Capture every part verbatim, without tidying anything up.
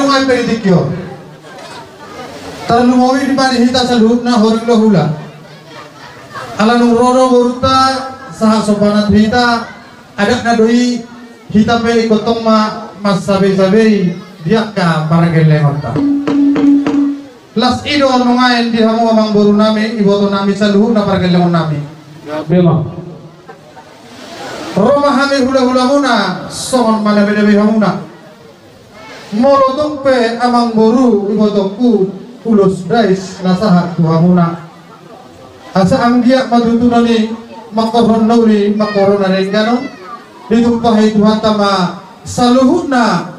Nunga pe di tingki on tarlumobi ma di hita saluhutna horong do hula. Ala nunga ro do borunta sahat sombana tu hita, adatna do i, hita pe ingkon tong ma mansabei-sabei di angka pargellengonta. Las i do nuaeng di hamu amang boru nami, iboto nami saluhutna pargellengon nami. Memang. Ro ma hami hula-hulamuna songon manabe-nabe hamuna. Molo tung pe amang boru ibotongku, ulos dais na sahat tu hamuna. Asa anggiat ma tutu na ni mangkorhon na uli, mangkorhon na denggan on, ditumpahi Tuhanta ma saluhutna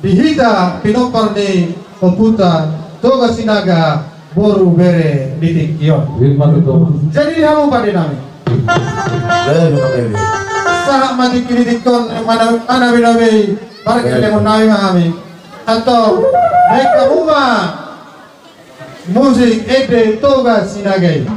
di hita pinompar ni ompunta Toga Sinaga boru bere di tingki on. Jadi di hamu pande nami. Sahat ma tingki di tingki on, mana, mana binabe pargellengon nami ma hami. Antong, baen hamu ma musik ende Toga Sinaga i.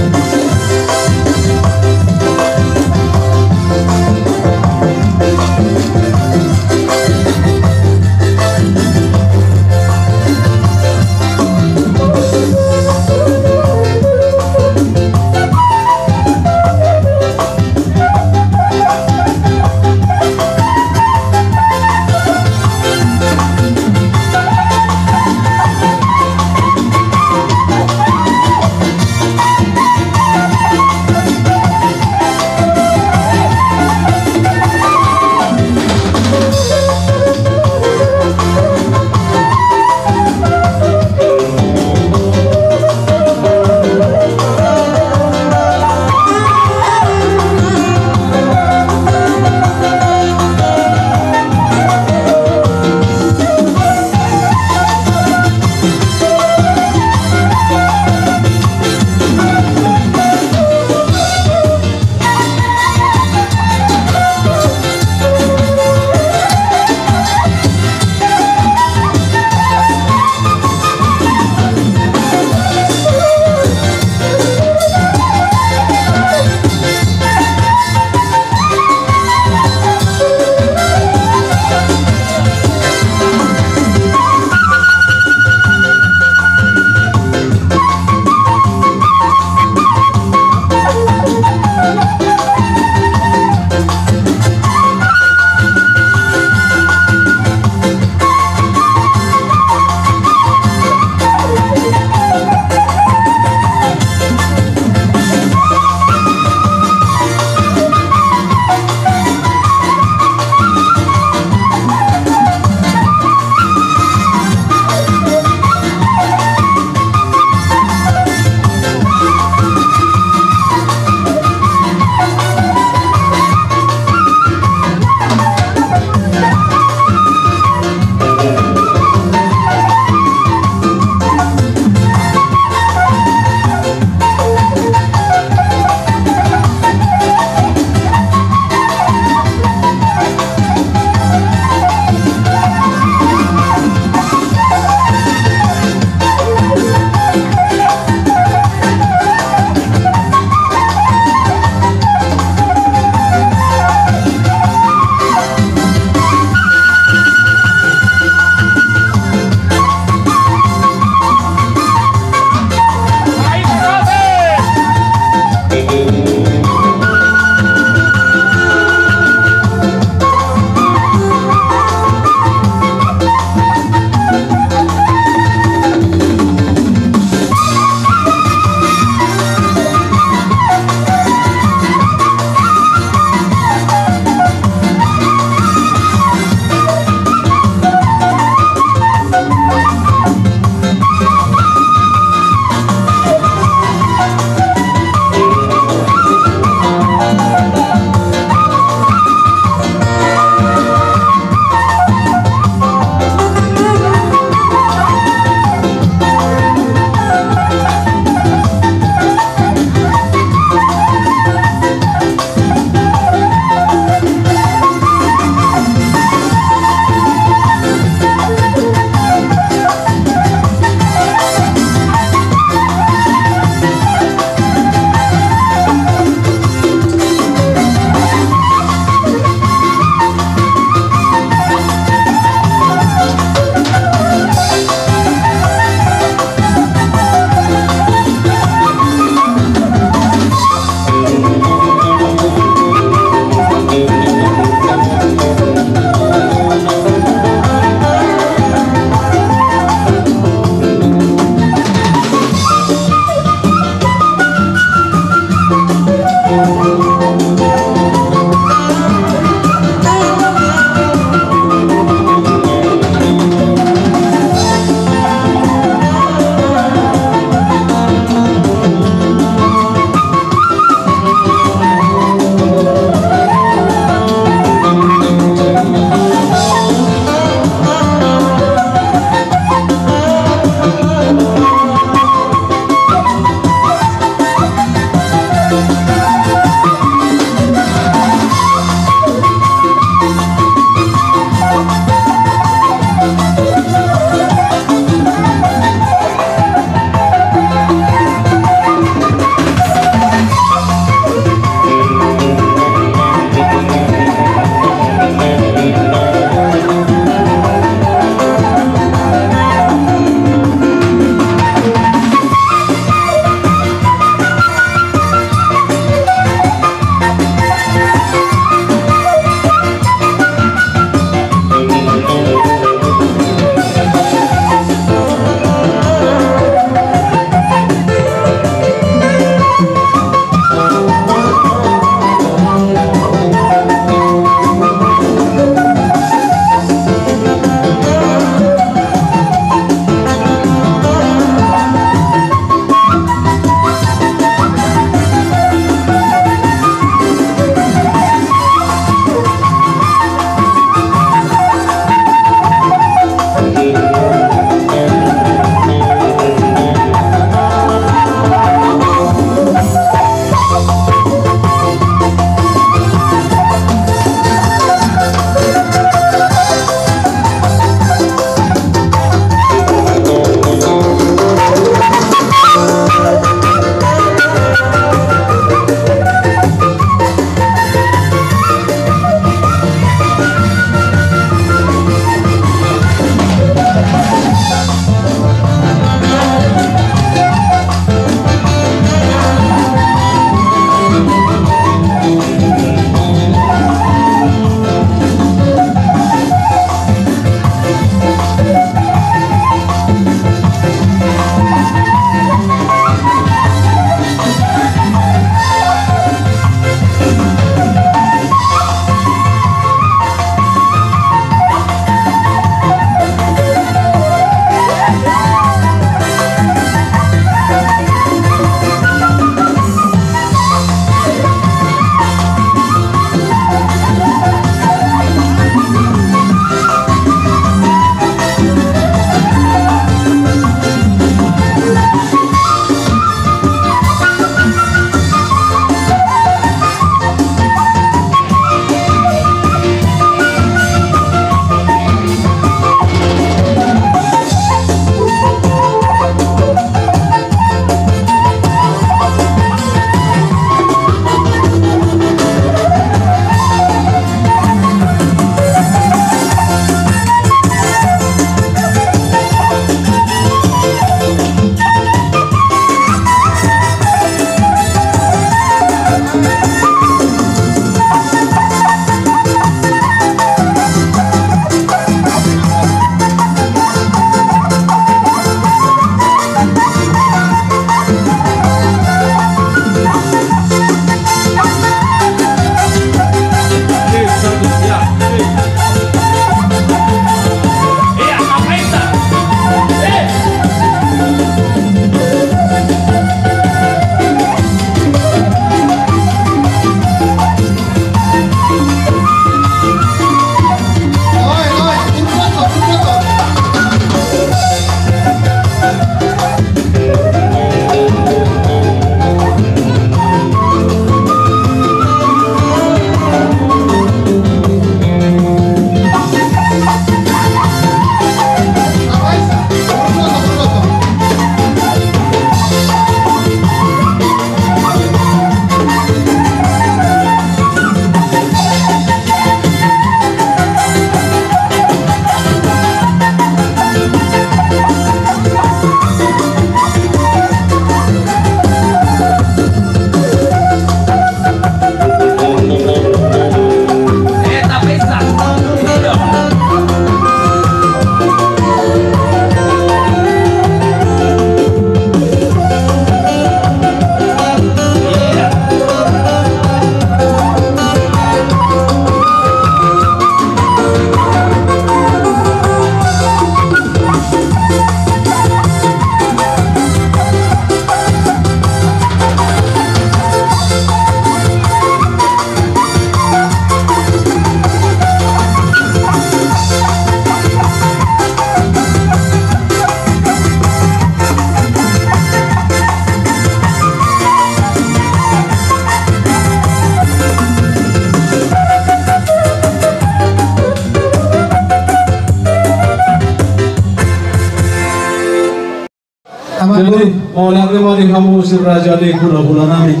Jadi, mauliate ma di hamu si raja ni hulahula nami,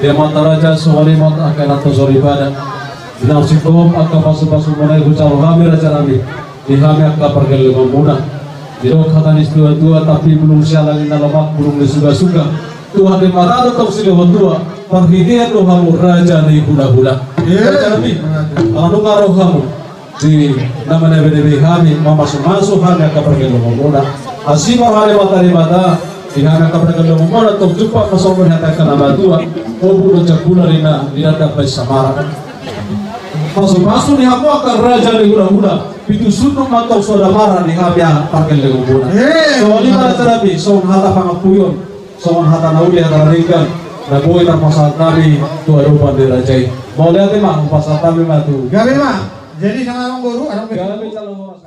di amanta raja, songon i ma angka inanta soripada. Di na singkop angka pasupasu muna i hujalo hami raja nami, di hami angka pargellengon muna. Didok hata ni situatua, tapi bulung sialang i na lomak bulung ni sugasuga. Tuhan Debata do tong silehon tua, parhitean do hamu raja ni hulahula. Raja nami, ala nunga ro hamu di na manebe-nebe hami, mamasumasu hami angka pargellengon muna. Asi ma roha ni Amanta Debata di hami angka pargellengon muna, tong jumpang ma songon hata angka na matua, obu do jangkula di na nidandang baen samara. Pasupasu ni hamu angka raja ni hulahula, pitu sundut ma tong so damara di hami angka pargellengon muna. Songon i ma raja nami, songon hata pangampuon, songon hata na uli, hata na denggan, na boi tarpasahat nami tu adopan ni raja i. Mauliate ma, hupasahat hami ma tu. Gabe ma. Jadi songon i ma boru, adong pe. Gabe jala horas.